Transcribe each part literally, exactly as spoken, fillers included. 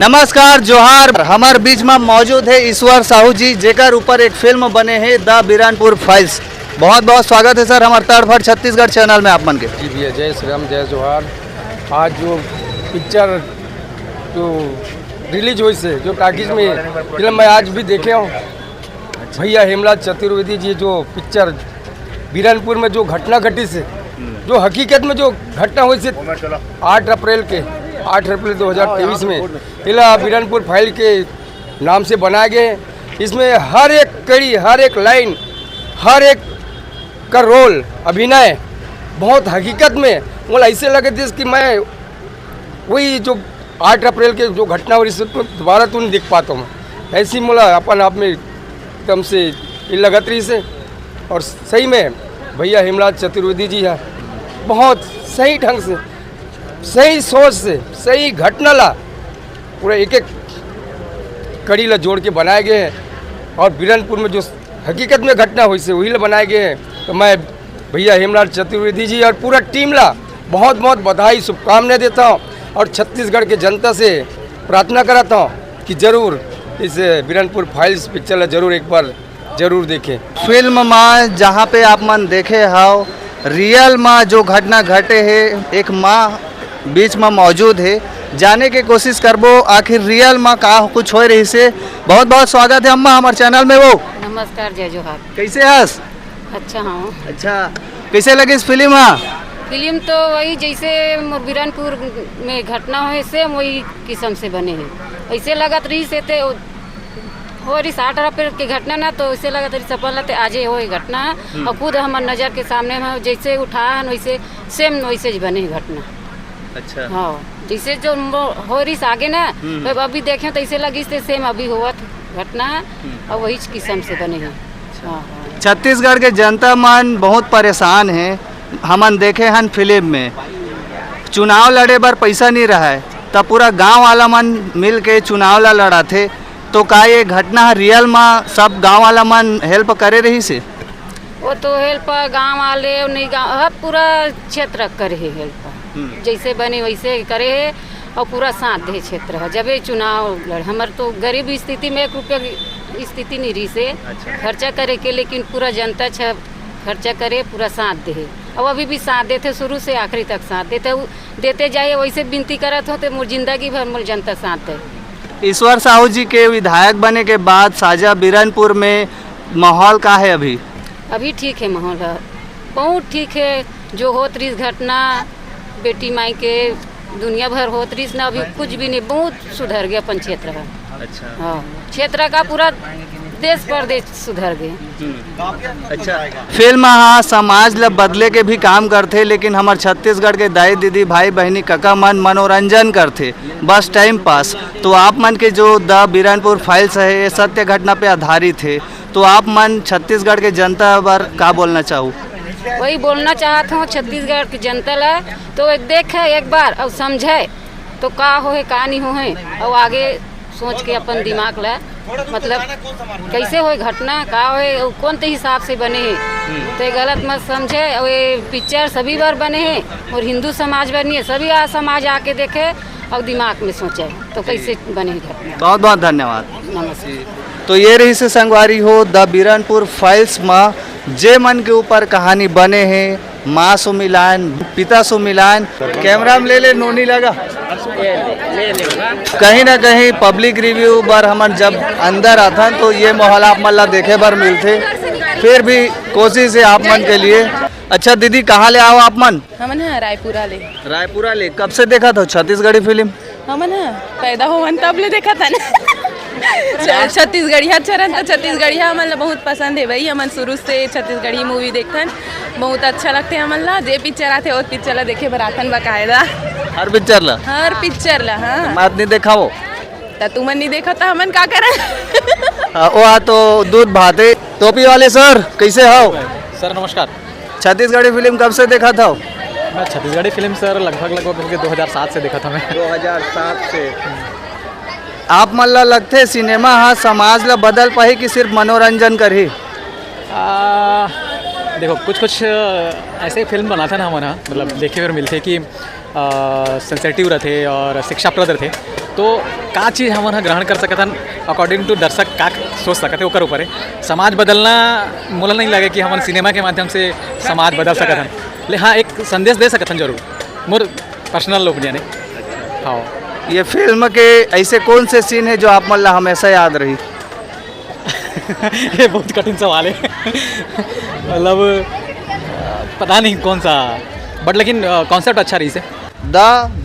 नमस्कार, जोहार। हमर बीच में मौजूद है ईश्वर साहू जी, जेकर ऊपर एक फिल्म बने है द बीरनपुर फाइल्स। बहुत बहुत स्वागत है सर हमर तड़फट छत्तीसगढ़ चैनल में आप मन के। जी भैया, जय श्री राम, जय जोहार। आज जो पिक्चर जो रिलीज होइस हे, जो टाकीज में फिल्म, मैं आज भी देखे हूँ। भैया हेमराज चतुर्वेदी जी जो पिक्चर बीरनपुर में जो घटना घटिस हे, जो हकीकत में जो घटना होइस हे आठ अप्रैल के, आठ अप्रैल दो हज़ार तेईस में, एला बीरनपुर फाइल के नाम से बनाए गए। इसमें हर एक कड़ी, हर एक लाइन, हर एक का रोल, अभिनय बहुत हकीकत में मोला ऐसे लगे जैसे कि मैं वही जो आठ अप्रैल के जो घटना होइस, दोबारा तो नहीं देख पाता हूँ। ऐसी मोला अपन आप में एकदम से ये लगत रहिस हे। और सही में भैया हेमराज चतुर्वेदी जी है, बहुत सही ढंग से, सही सोच से, सही घटना ला पूरा एक एक कड़ी ला जोड़ के बनाए गए हैं। और बीरनपुर में जो हकीकत में घटना होइस हे, वही ला बनाए गए हैं। तो मैं भैया हेमराज चतुर्वेदी जी और पूरा टीम ला बहुत बहुत बधाई, शुभकामनाएं देता हूँ और छत्तीसगढ़ के जनता से प्रार्थना कराता हूँ कि जरूर इस बीरनपुर फाइल्स पिक्चर ला जरूर एक बार जरूर देखें। फिल्म में जहाँ पे आप मन देखे हव, रियल में जो घटना घटे हे, एक माँ बीच में मौजूद हे। जाने के कोशिश करबो आखिर रियल में का कुछ होए रहिस हे। बहुत बहुत स्वागत है अम्मा हमर चैनल में। वो नमस्कार, जय जोहार। कैसे हस? अच्छा हूँ। अच्छा, कैसे लगिस फिल्म हा? फिल्म तो वही जैसे मोर बीरनपुर में घटना होइस हे, वही किस्म से बने हे। ऐसे लगत रहिस हे ते हो रहिस आठ अप्रैल के घटना ना, तो ऐसे लगत रहिस अपन ला ते आजे होए घटना। हम्म। और खुद हमर नजर के सामने में जैसे उठा हन वैसे सेम वैसे ही बने हे घटना। अच्छा। हाँ, जैसे जो मो-, हो रहिस आगे ना, हम्म। तो अभी देखे तो ऐसे लगिस ते सेम अभी होवत घटना है। हम्म। और वही किस्म से बने हे। अच्छा। हाँ, हाँ। छत्तीसगढ़ के जनता मन बहुत परेशान हे, हमन देखे हन फिल्म में चुनाव लड़े बर पैसा नहीं रहय, त पूरा गांव वाला मन मिल के चुनाव ला लड़ाथे। तो का ये घटना ह रियल म सब गांव वाला मन हेल्प करे रहिस हे? वो तो हेल्प गांव वाले नहीं, गांव हर पूरा क्षेत्र करे हे हेल्प। हम्म। जैसे बने वैसे करे हे और पूरा साथ दे क्षेत्र ह। जब ये चुनाव लड़, हमर तो गरीब स्थिति में एक रुपया की स्थिति नहीं रहिस हे। अच्छा। खर्चा करे के, लेकिन पूरा जनता छ खर्चा करे, पूरा साथ दे हे। अब अभी भी साथ देथे, शुरू से आखिरी तक साथ देथे। उ देते जाए, वैसे विनती करत हो ते मोर जिंदगी भर मोर जनता साथ दे। ईश्वर साहू जी के विधायक बने के बाद साजा बीरनपुर में माहौल का है अभी? अभी ठीक है माहौल ह, बहुत ठीक है। जो होत रहिस घटना बेटी माई के दुनिया भर होत रहिस ना, अभी कुछ भी नहीं, बहुत सुधर गया अपन क्षेत्र ह। अच्छा। हाँ, क्षेत्र का पूरा देश परदेश सुधर गए। हम्म। अच्छा, फिल्म हा समाज ल बदले के भी काम करथे, लेकिन हमर छत्तीसगढ़ के दाई दीदी, भाई बहिनी, कका मन मनोरंजन करथे, बस टाइम पास। तो आप मन के जो द बीरनपुर फाइल्स है, ये सत्य घटना पे आधारित है, तो आप मन छत्तीसगढ़ के जनता बर का बोलना चाहू? वही बोलना चाहत हूँ छत्तीसगढ़ के जनता ला, तो देखे एक बार और समझे तो का होहे, का नहीं होहे, और आगे सोच के अपन दिमाग ला, मतलब, कैसे होए घटना, का होए, अउ कौन ते हिसाब से बने हे, तो ये गलत मत समझे। और ये पिक्चर सभी बार बने हे और हिंदू समाज बर नहीं हे, सभी आ समाज आके देखे और दिमाग में सोचे तो कैसे बने हे घटना। बहुत बहुत धन्यवाद। नमस्कार। तो ये रहिस हे संगवारी हो द बीरनपुर फाइल्स म जे मन के ऊपर कहानी बने हे, माँ सो मिलान, पिता सो मिलान। कैमरा में ले ले नोनी लगा। कहीं ना कहीं पब्लिक रिव्यू बर हमन जब अंदर आथन तो ये माहौल आप मन ला देखे बर मिलथे। फिर भी कोशिश है आप मन के लिए। अच्छा दीदी, कहाँ ले आओ आप मन? हमन ह रायपुरा ले। रायपुरा ले। कब से देखत हो छत्तीसगढ़ी फिल्म? हमन ह पैदा होवन तब ले देखत हन। छ-, छत्तीसगढ़िया चरण तो छत्तीसगढ़िया हमन ला बहुत पसंद है भाई। हमन शुरू से छत्तीसगढ़ी मूवी देखथन, बहुत अच्छा लगथे हमन ला। जे पिक्चर आथे वो पिक्चर ला देखे बर आथन बकायदा। हर पिक्चर ला? हर पिक्चर ला, हाँ। मात नहीं देखावो। त तुमन नहीं देखा त हमन का करन? हाँ, वो आ तो दूध भाते। टोपी वाले सर, कैसे हो? सर नमस्कार। छत्तीसगढ़ी फिल्म कब से देखत हव? मैं छत्तीसगढ़ी फिल्म सर लगभग, लगभग मिलके दो हज़ार सात से देखत हँव मैं। दो हज़ार सात से। आप मन ला लगथे सिनेमा हा समाज ला बदल पाही कि सिर्फ मनोरंजन करही? आ, देखो, कुछ कुछ ऐसे फिल्म बनाथन हमन ह, मतलब देखे बर मिलथे कि, आ, सेंसेटिव रथे और शिक्षाप्रद रथे। तो का चीज़ हमन ह ग्रहण कर सकत हन, according to दर्शक का सोच सकत हे, ओकर ऊपर हे। समाज बदलना, मोला नहीं लगे कि हमन सिनेमा के माध्यम से समाज बदल सकत हन। ले हाँ, एक संदेश दे सकत हन जरूर, मोर पर्सनल ओपिनियन हे। हाँ। ये फिल्म के ऐसे कौन से सीन है जो आप मन ला हमेशा याद रही? ये बहुत कठिन सवाल है। मतलब, पता नहीं कौन सा, बट लेकिन कॉन्सेप्ट अच्छा रही से। द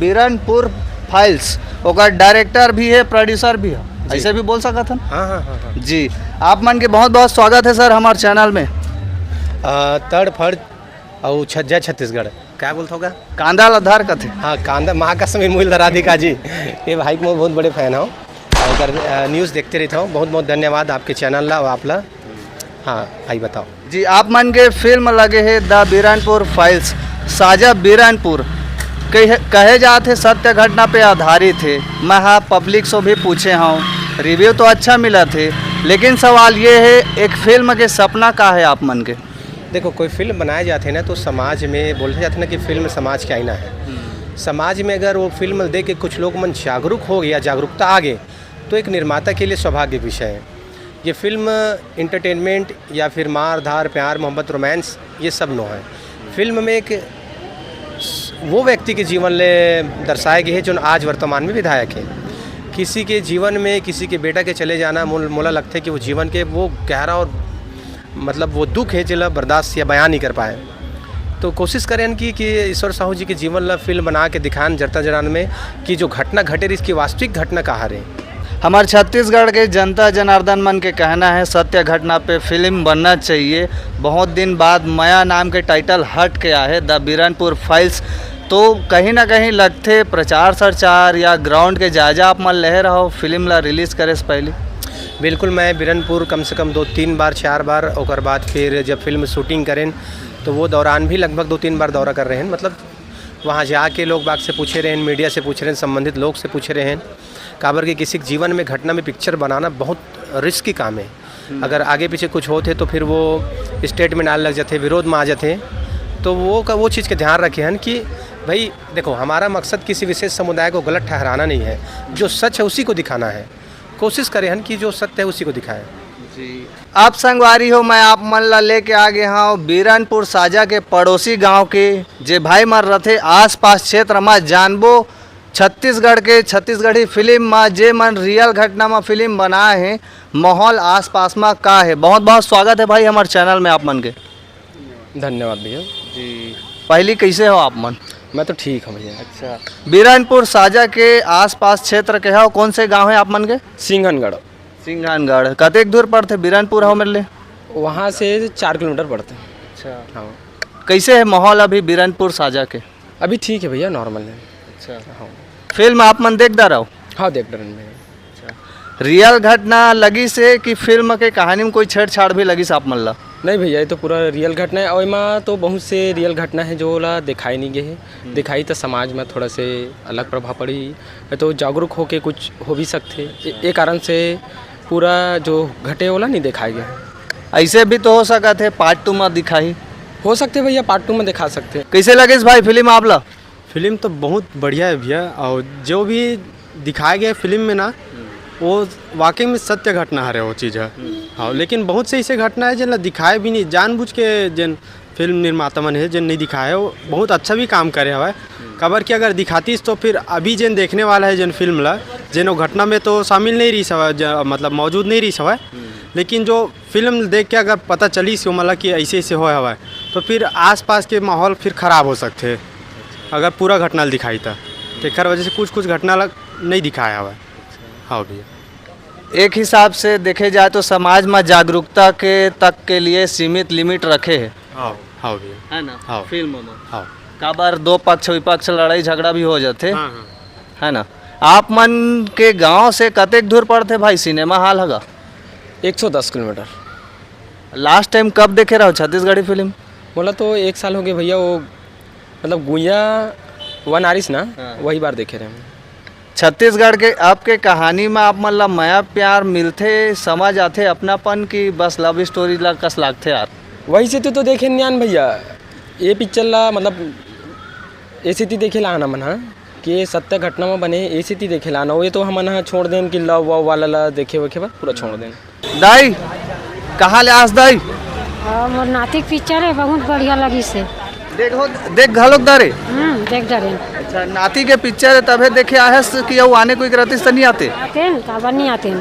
बीरनपुर फाइल्स, ओकर डायरेक्टर भी है, प्रोड्यूसर भी है, जी। ऐसे भी बोल सकत हन। हाँ, हाँ, हाँ, हाँ। जी, आप मन के बहुत बहुत स्वागत है सर हमारे चैनल में। अ, तड़ फड़ अउ छ-, जय छत्तीसगढ़। का बोलत होगा? कांदा ला धार कथे। हाँ, कांदा, महाकाश में मूल धराधिका जी। ये भाई के मैं बहुत बड़े फैन हूँ। अगर, अ, न्यूज़ देखते रहता हूँ। बहुत बहुत धन्यवाद आपके चैनल ला और आप ला। हाँ, भाई बताओ। जी, आप मन के फिल्म लगे हे द बीरनपुर फाइल्स, साजा बीरनपुर, कहे, कहे जात हे सत्य घटना पे आधारित हे। मैं हा पब्लिक से भी पूछे हूँ, रिव्यू तो अच्छा मिलत हे, लेकिन सवाल ये है, एक फिल्म के सपना का है आप मन के? देखो, कोई फिल्म बनाए जात हे ना, तो समाज में बोले जात हे ना कि फिल्म समाज के आईना है। समाज में अगर वो फिल्म देख के कुछ लोग मन जागरूक हो गया, जागरूकता आ गए, तो एक निर्माता के लिए सौभाग्य विषय है। ये फिल्म एंटरटेनमेंट या फिर मार धार, प्यार मोहब्बत, रोमांस, ये सब नो है। फिल्म में एक स-, वो व्यक्ति के जीवन ले दर्शाए गए हैं जो आज वर्तमान में विधायक है। किसी के जीवन में किसी के बेटा के चले जाना, मोल-, मोला लगता है कि वो जीवन के वो गहरा और मतलब वो दुख है जेला बर्दाश्त या बयान नहीं कर पाए। तो कोशिश करें कि, कि ईश्वर साहू जी के जीवन ला फिल्म बना के दिखान जनता जनान में कि जो घटना घटे रही, इसकी वास्तविक घटना का हरे। हमारे छत्तीसगढ़ के जनता जनार्दन मन के कहना है सत्य घटना पे फिल्म बनना चाहिए। बहुत दिन बाद मया नाम के टाइटल हट के आहे द बीरनपुर फाइल्स, तो कहीं ना कहीं लगथे प्रचार सरचार या ग्राउंड के जायजा आप मन लेहे रहो फिल्म ला रिलीज करे से पहले? बिल्कुल, मैं बीरनपुर कम से कम दो तीन बार, चार बार, ओकर बाद फिर जब फिल्म शूटिंग करें तो वो दौरान भी लगभग दो तीन बार दौरा कर रहे हैं। मतलब वहाँ जाके लोग बाग से पूछे रहे हैं, मीडिया से पूछे रहे हैं, संबंधित लोग से पूछे रहे हैं। काबर के किसी के जीवन में घटना में पिक्चर बनाना बहुत रिस्की काम है। अगर आगे पीछे कुछ होते तो फिर वो स्टेटमेंट आने लग जाते, विरोध में आ जाते। तो वो का, वो चीज़ के ध्यान रखे हैं कि भाई देखो, हमारा मकसद किसी विशेष समुदाय को गलत ठहराना नहीं है, जो सच है उसी को दिखाना है। कोशिश करे हन कि जो सत्य है उसी को दिखाएं। जी। आप संगवारी हो, मैं आप मन ला लेके आ गए हूँ बीरनपुर साजा के पड़ोसी गांव के, जे भाई मन रथे आसपास क्षेत्र में। जानबो छत्तीसगढ़ के छत्तीसगढ़ी फिल्म में जे मन रियल घटना में फिल्म बनाए हैं, माहौल आसपास में का है। बहुत बहुत स्वागत है भाई हमारे चैनल में आप मन के। धन्यवाद भैया। जी, पहली कैसे हो आप मन? मैं तो ठीक हूँ भैया। अच्छा, बीरनपुर साजा के आसपास क्षेत्र के हो, कौन से गांव है आप मन के? सिंघनगढ़। सिंघनगढ़ कतेक दूर पड़थे बीरनपुर हो मेरे ले? वहाँ से चार किलोमीटर पड़थे। अच्छा, हाँ। कैसे है माहौल अभी बीरनपुर साजा के? अभी ठीक है भैया, नॉर्मल है। अच्छा, हाँ। फिल्म आप मन देख डरव? हाँ, देख डरन भैया। रियल घटना लगी से कि फिल्म के कहानी में कोई छेड़छाड़ भी लगी से आप मन ला? नहीं भैया, ये तो पूरा रियल घटना है और एमा तो बहुत से रियल घटना है जो ला दिखाई नहीं गए है। दिखाई तो समाज में थोड़ा से अलग प्रभाव पड़ी है, तो जागरूक होके कुछ हो भी सकते। ए, ए कारण से पूरा जो घटे वाला नहीं दिखाया गया है। ऐसे भी तो हो सकत है पार्ट टू में दिखाही। हो सकते भैया, पार्ट टू में दिखा सकते हैं। कैसे लगे इस भाई फिल्म आप ला? फिल्म तो बहुत बढ़िया है भैया, और जो भी दिखाया गया है फिल्म में ना, वो वाकई में सत्य घटना हरे वो चीज़ है। हाँ, लेकिन बहुत से ऐसे घटना है जेन ला दिखाए भी नहीं, जानबूझ के जेन फिल्म निर्माता मन है जेन नहीं दिखाए, वो बहुत अच्छा भी काम करे हवय। काबर कि अगर दिखातीस तो फिर अभी जेन देखने वाला है जेन फिल्म ला, जेन वो घटना में तो शामिल नहीं रही हवय, ज-, मतलब मौजूद नहीं रही हवय, लेकिन जो फिल्म देख के अगर पता चलिस ओमन ला कि ऐसे ऐसे होय हवय, तो फिर आसपास के माहौल फिर खराब हो सकथे। अगर पूरा घटना ल दिखाई त, तेखर वजह से कुछ कुछ घटना ल नहीं दिखाया हवय। हाँ भैया। एक हिसाब से देखे जाए तो समाज में जागरूकता के तक के लिए सीमित लिमिट रखे है। हाँ, हाँ भैया। है ना? हाँ। फिल्म में। हाँ। काबर दो पक्ष विपक्ष लड़ाई झगड़ा भी हो जाते। हाँ, हाँ। है ना? आप मन के गांव से कतेक दूर पड़थे भाई सिनेमा हॉल हगा? एक सौ दस किलोमीटर। लास्ट टाइम कब देखे रहो छत्तीसगढ़ी फिल्म? बोला तो एक साल हो गए भैया, वो मतलब गुइया वन आरिस ना, हाँ। वही बार देखे रहे हम। छत्तीसगढ़ के आपके कहानी में आप मन ला मया प्यार मिलथे, समझ आथे अपनापन, की बस लव स्टोरी ला कस लागथे यार? वही से तो, तो देखे नियान भैया, ये पिक्चर ला मतलब ऐसे ती देखे ला आना मन, हाँ। के सत्य घटना म बने, ए सेती देखे ला आना। ये तो हमन ह छोड़ देन कि love वव वाला ला देखे वेखे बर, पूरा छोड़ देन। दाई, कहाँ ले आस दाई? हाँ, मोर नाती के पिक्चर है, बहुत बढ़िया लगिस हे। देख हो, देख घलोक दारे? हम्म, देख डरेन। अच्छा, नाती के पिक्चर है, तभे देखे आए हस कि अउ आने कोई के रतिस त नहीं आते? आतेन, काबर नहीं आतेन?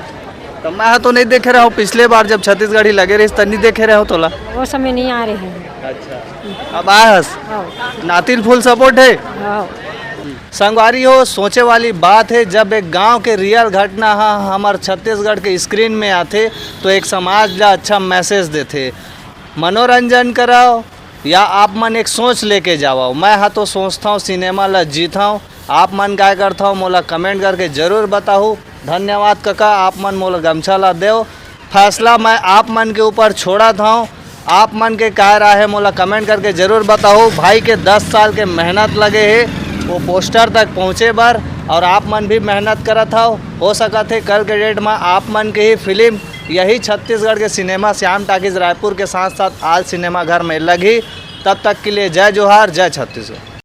तो मैं ह तो नहीं देखे रहा हूँ, पिछले बार जब छत्तीसगढ़ी लगे रहिस त नहीं देखे रहे हो तोला। वो समय नहीं आ रहे हैं। अच्छा, अब आए हस? हाँ। नाती ल full support है? हाँ। संगवारी हो, सोचे वाली बात है, जब एक गांव के real घटना ह हमर छत्तीसगढ़ के screen में आथे, तो एक समाज ला अच्छा message देथे। मनोरंजन कराओ या आप मन एक सोच लेके जावव। मैं ह तो सोचथव, सिनेमा ला जीथव। आप मन काय करथव, मोला comment करके जरूर बताहू। धन्यवाद कका, आप मन मोला गमछा ला देव। फैसला मैं आप मन के ऊपर छोड़त हव। आप मन के काय राय हे, मोला comment करके जरूर बताहू। भाई के दस साल के मेहनत लगे हे, वो poster तक पहुँचे बर, और आप मन भी मेहनत करत हव। हो सकत हे कल के date में आप मन के ही फिल्म यही छत्तीसगढ़ के सिनेमा श्याम टाकीज रायपुर के साथ साथ आल सिनेमा घर में लगही। तब तक के लिए जय जोहार, जय छत्तीसगढ़।